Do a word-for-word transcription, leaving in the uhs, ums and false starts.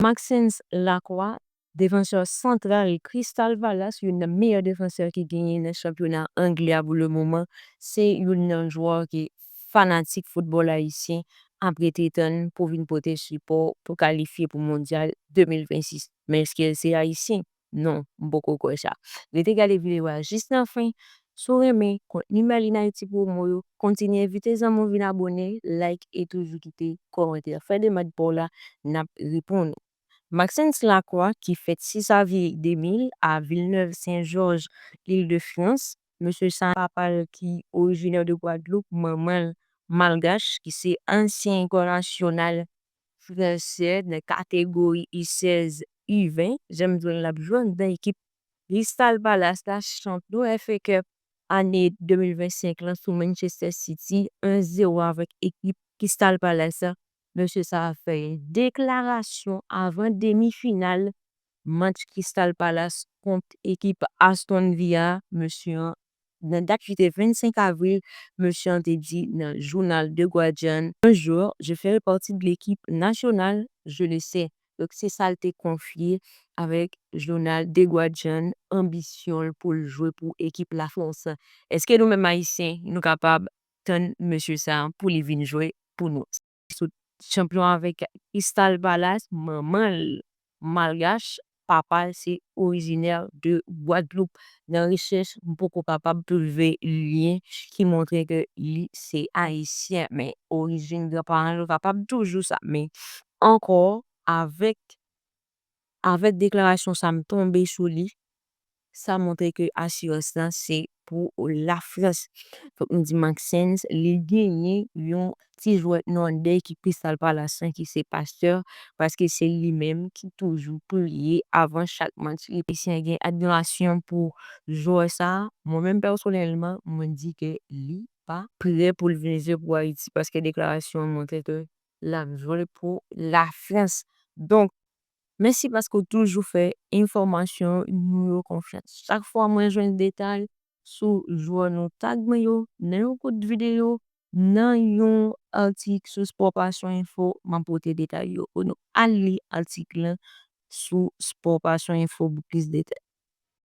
Maxence Lacroix, defansè santral Crystal Palace, youn nan meyè defansè ki genyen nan chanpyona anglè a pou le moman, se youn nan jwè ke fanatik foutbòl ayisyen ap rete tann pou vin pote sipò pou kalifye pou mondyal de mil vennsis. Men èske l se ayisyen? Non, m poko kwè sa. Rete gade videyo a jis nan fen. Si w renmen kontni Made in Haiti Promo yo, kontinye envite zanmi w vin abòne, like e toujou kite kòmantè. Fè demann pa w la, n ap reponn ou. Maxence Lacroix, ki fèt sis avriye de mil a Villeneuve-Saint-Georges, Île-de-France, mesye sa, papa l ki orijinè de Gwadloup, manman l malgach, ki se ansyen entènasyonal fransè nan kategori U sèz, U ven, jan m di w l ap jwe anndan ekip Crystal Palace la, chanpyon F A Cup ane de mil vennsenk lan sou Manchester City, en zewo avèk ekip Crystal Palace la. Mesye sa a fè yon deklarasyon avan demi final match Crystal Palace kont ekip Aston Villa. Mesye an, nan dat ki te vennsenk avril, mesye an te di nan jounal The Guardian, un jour, je ferai partie de l'équipe nationale, je le sais. Donk, se sa l te konfye avèk jounal The Guardian, anbisyon l pou l jwe pou ekip Lafrans. Èske nou menm Ayisyen, nou kapab tann mesye sa a pou li vin jwe pou nou? Sot chanpyon avèk Crystal Palace, manman l malgach, papa l se orijinè de Gwadloup. Nan rechèch, m poko kapab twouve lyen ki montre ke li se ayisyen, men orijin granparan l kapab toujou sa. Men ankò, avèk, avèk deklarasyon sa, m tonbe sou li. Sa montre ke asirans lan se pou Lafrans. Fòk nou di Maxence, li genyen yon ti jwèt nan de ekip Crystal Palace lan ki se Pasteur, paske se li menm ki toujou priye avan chak match. Li Ayisyen gen admirasyon pou jwè sa. Mwen menm pèsonèlman, mwen di ke li pa prè pou l vin jwe pou Ayiti, paske deklarasyon an montre ke l ap jwe pou Lafrans. Donk, mèsi paske w toujou fè enfòmasyon nou yo konfyans. Chak fwa mwen jwenn detay sou jwè nou tag mwen yo nan yon kout videyo, nan yon atik sou Sport Passion Info, m ap pote detay yo pou nou. Al li atik lan sou Sport Passion Info pou plis detay.